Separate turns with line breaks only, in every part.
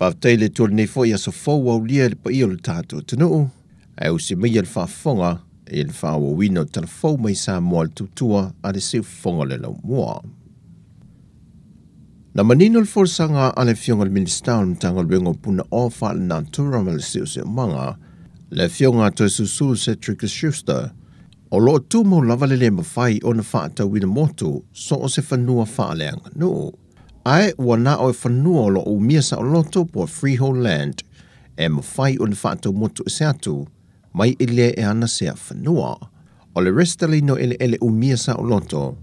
Faafetai i le Atua i lenei foi aso fou ua aulia e le paia o le tatou atunuu, ae usi maia le faafofoga i le faaauauina o tala fou mai Samoa le tautua a le siufofoga o le laumua. Na manino le folasaga a le Afioga i le Minisita o le Matagaluega o Punaoa Faalenatura ma le Siosiomaga, le Afioga a Toeolesulusulu Cedric Schuster, o lo o tumau lava le le mafai ona faatauina motu so o se fanua faaleaganuu. Ae ua na o fanua o lo o umia saoloto po o freehold land e mafai ona faatau motu ese atu mai i le e ana sea fanua. O le resitalaina o eleele umia saoloto,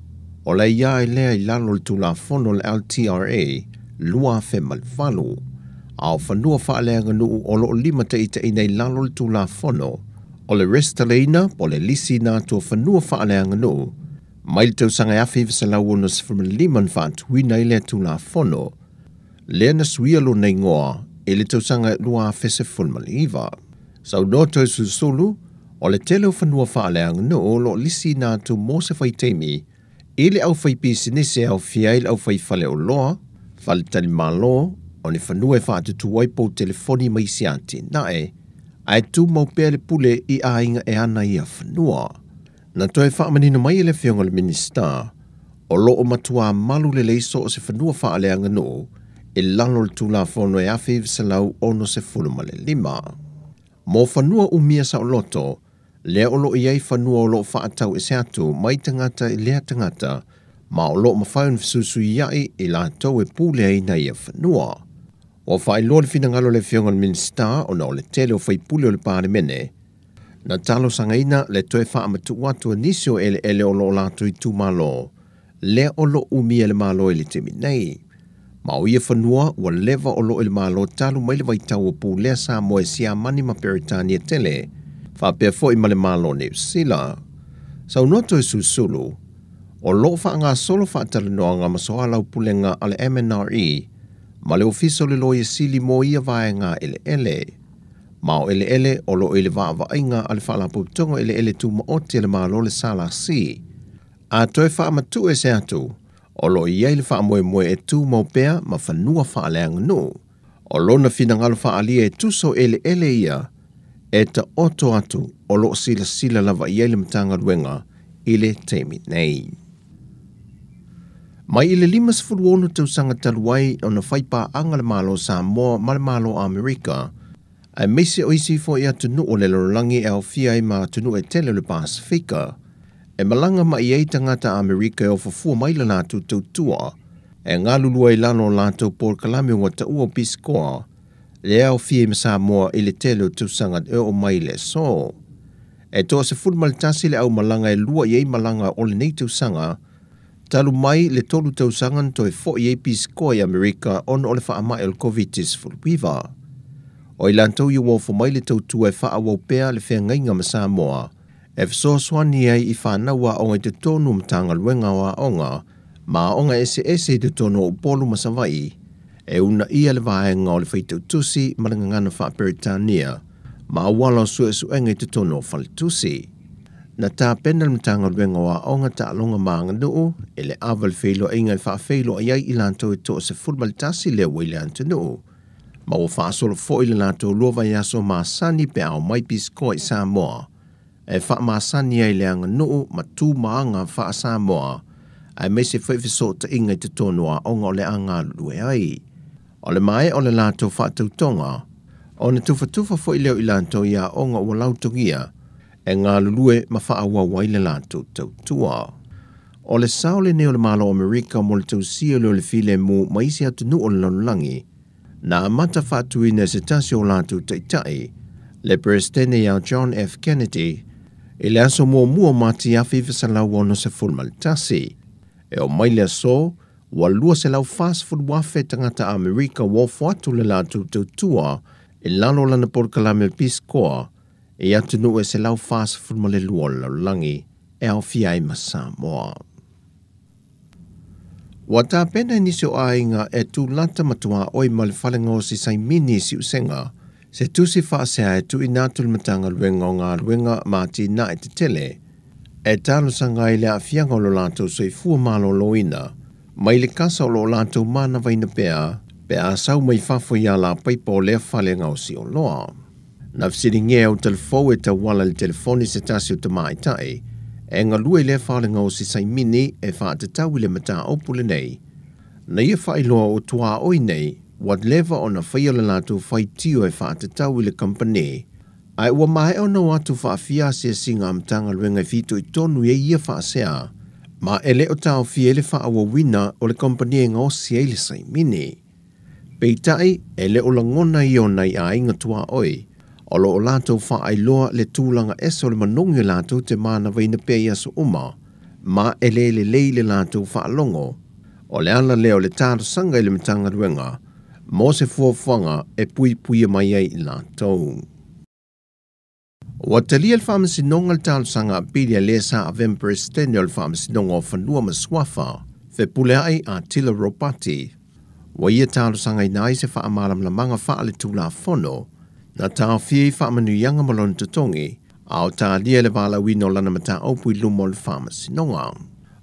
o le ia i lea i lalo o le Tulafono le LTRA 2008, a o fanua faaleaganuu o lo o limataitaiina i lalo o le Tulafono o le resitalaina po o le lisiina atu o fanua faaleaganuu mai le tausaga 1965 na faatuina ai lea Tulafono, lea na suia lona igoa i le tausaga 2019. Saunoa Toeolesulusulu, o le tele o fanua faaleaganuu o lo o lisiina atu mo se faitaimi i le aufaipisinisi e aofia ai le aufaifaleoloa, faletalimalo, o ni fanua e faatutu ai pou telefoni ma isi atinae, ae tumau pea le pule i aiga e ana ia fanua. Na toe faamanino mai e le Afioga i le Minisita, o lo o matuā malu lelei so o se fanua faaleaganuu i lalo o le Tulafono e 1965. Mo fanua umia saoloto, lea o lo o i ai fanua o lo o faatau ese atu mai tagata i lea tagata, ma o lo o mafai ona fesuisuiai i latou e puleaina ia fanua. Ua faailoa le finagalo o le Afioga i le Minisita ona o le tele o faipule o le Palemene, na talosagaina le toe faamatuu atu o nisi o eleele o lo o latou itumalo, lea o lo o umia e le Malo i le taimi nei. Ma o ia fanua ua leva o lo o i le Malo talu mai le vaitau o pulea Samoa e Siamani ma Peretania tele, faapea foi ma le Malo o Niu Sila. Saunoa Toeolesulusulu, o lo o faagasolo faatalanoaga ma soalaupulega a le MNRE ma le Ofisa o le Loia Sili mo ia vaega eleele. Ma o eleele o lo o i le vaavaaiga a le Faalapotopotoga Eleele Tumaoti a le Malo le SLC. A toe faamatuu ese atu, o lo o i ai le faamoemoe e tumau pea ma fanua faaleaganuu. O lona finagalo faaalia e tusa o eleele ia e taoto atu o lo o silasila lava i ai le Matagaluega i le taimi nei. Mai i le 56 tausaga talu ai ona fai paaga le Malo o Samoa ma le Malo o Amerika, aemaise o isi foi atunuu o le lalolagi e aofia ai ma atunuu e tele o le Pasefika, e malaga mai ai tagata Amerika e ofofua mai le latou tautua, e galulue ai i lalo o latou polokalame ua taua o Peace Corps, lea aofia ai ma Samoa i le tele o tausaga e oo mai i le aso. E toa-11 le aumalaga e lua i ai malaga o lenei tausaga, talu mai le 3 tausaga na toe foi ai Peace Corps i Amerika ona o le faamai o le Covid-19. O i latou ia ua ofo mai le tautua e faaauau pea le feagaiga ma Samoa, e fesoasoani ai i fanau aoga i totonu o Matagaluega o Aoga ma aoga eseese i totonu o Upolu ma Savaii, e uunaia le vaega o le faitautusi ma le gagana faa-Peretania ma auala o suesuega i totonu o faletusi. Na tapena le Matagaluega o Aoga, Taaloga ma Aganuu i le ava i le feiloaiga e faafeiloai ai i latou e toa-11 lea ua i le atunuu, ma ua faasolo foi le latou lua vaiaso masani pe a omai Peace Corps i Samoa, e faamasani ai le aganuu ma tu ma aga faa-Samoa, aemaise foi fesootaiga i totonu o aoga o le a galulue ai. O le maea o le latou faatautoga, ona tufatufa foi lea o i latou i aoga ua lautogia e galulue ma faaauau ai le latou tautua. O le sao lenei o le Malo o Amerika mo le tausia lea o le filemu ma isi atunuu o le lalolagi, na amata faatuina e se tasi o latou taitai, le Peresetene ia John F. Kennedy, i le aso muamua o Mati 1961. E oo mai le aso, ua 240,000 tagata Amerika ua ofo atu le latou tautua i lalo o lana polokalame o le Peace Corps i atunuu e 142 o le lalolagi e aofia ai ma Samoa. Ua tapena e nisi o aiga e tulata ma tuaoi ma le fale gaosi saimini i Siusega se tusi faasea e tuuina atu i le Matagaluega o Galuega ma Atinae Tetele e talosaga ai le aafiaga o lo latou soifua maloloina mai le kasa o lo o latou manavaina pea Pe a sau mai fafo i alapaipa o lea fale gaosi oloa. Na fesiligia e Autalafou e tauala i le telefoni se tasi o tamaitai e galue i lea fale gaosi saimini e faatatau i le mataupu lenei. Na ia faailoa o tuaoi nei ua leva ona faia le latou faitio e faatatau i le kamupani, ae ua maea ona o atu faafia asiasiga a Matagaluega e fitoitonu i ai ia faasea, ma e le o taofia ai le faaauauina o le kamupani e gaosi ai le saimini. Peitai, e le o lagona ia o nai aiga tuaoi, o lo o latou faailoa le tulaga ese o le manogi o latou te manavaina pea i aso uma, ma e le lelei le latou faalogo. O le ala lea o le talosaga i le Matagaluega mo se fuafuaga e puipuia mai ai i latou. Ua talia le Faamasinoga le talosaga apili a le sa avea ma Peresetene o le Faamasinoga o Fanua ma Suafa, Fepuleai a Tila Ropati. Ua ia talosagaina ai se faamalamalamaga faaletulafono na taofia ai faamanuiaga ma lona totogi, a o talia le valaauina o lana mataupu i luma o le Faamasinoga.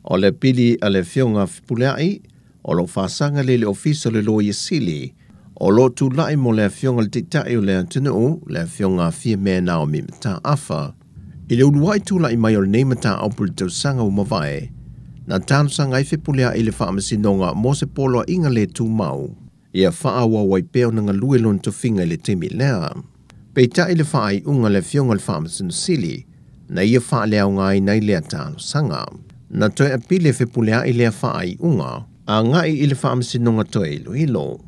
O le apili a le Afioga Fepuleai, o lo o faasaga lea i le Ofisa o le Loia Sili, o lo o tulai mo le Afioga i le Taitai o le atunuu, le Afioga Fiamē Naomi Mataafa. I le uluai tulai mai o lenei mataupu i le tausaga ua mavae, na talosaga ai Fepuleai i le Faamasinoga mo se poloaiga le tumau, ia faaauau ai pea ona galue lona tofiga i le taimi lea. Peitai le faaiuga a le Afioga i le Faamasino Sili, na ia faaleaogaina ai lea talosaga. Na toe apili e Fepuleai lea faaiuga, agai i le Faamasinoga toe iloilo.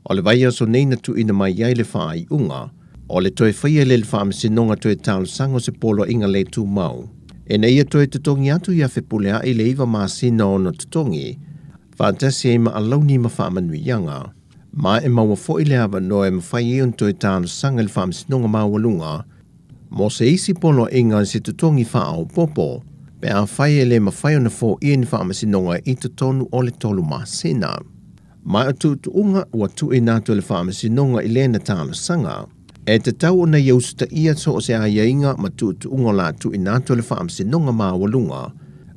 O le vaiaso nei na tuuina mai ai le faaiuga, o le toe faia lea e le Faamasinoga toe talosaga o se poloaiga le tumau, ina ia toe totogi atu ia Fepuleai le 9 masina ona totogi, faatasi ai ma alauni ma faamanuiaga. Ma e maua foi le avanoa e mafai ai ona toe talosaga i le Faamasinoga Maualuga mo se isi poloaiga i se totogi faaopoopo, pe afai e le mafai ona foia ni faamasinoga i totonu o le 3 masina. Ma o tuutuuga ua tuuina atu e le Faamasinoga i lea na talosaga. E tatau ona ia usitaia so o se aiaiga ma tuutuuga o la tuuina atu e le Faamasinoga Maualuga,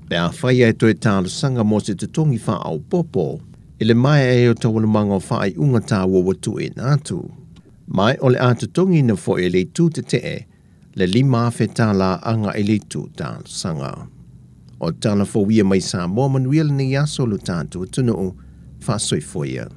pe afai e toe talosaga mo se totogi faaopoopo i le maea ai o taualumaga o faaiuga taua ua tuuina atu. Ma o le a totogiina foi e le itu tetee le $5,000 agai i le itu talosaga. O tala fou ia mai Samoa manuia lenei aso lo tatou atunuu faasoifoia.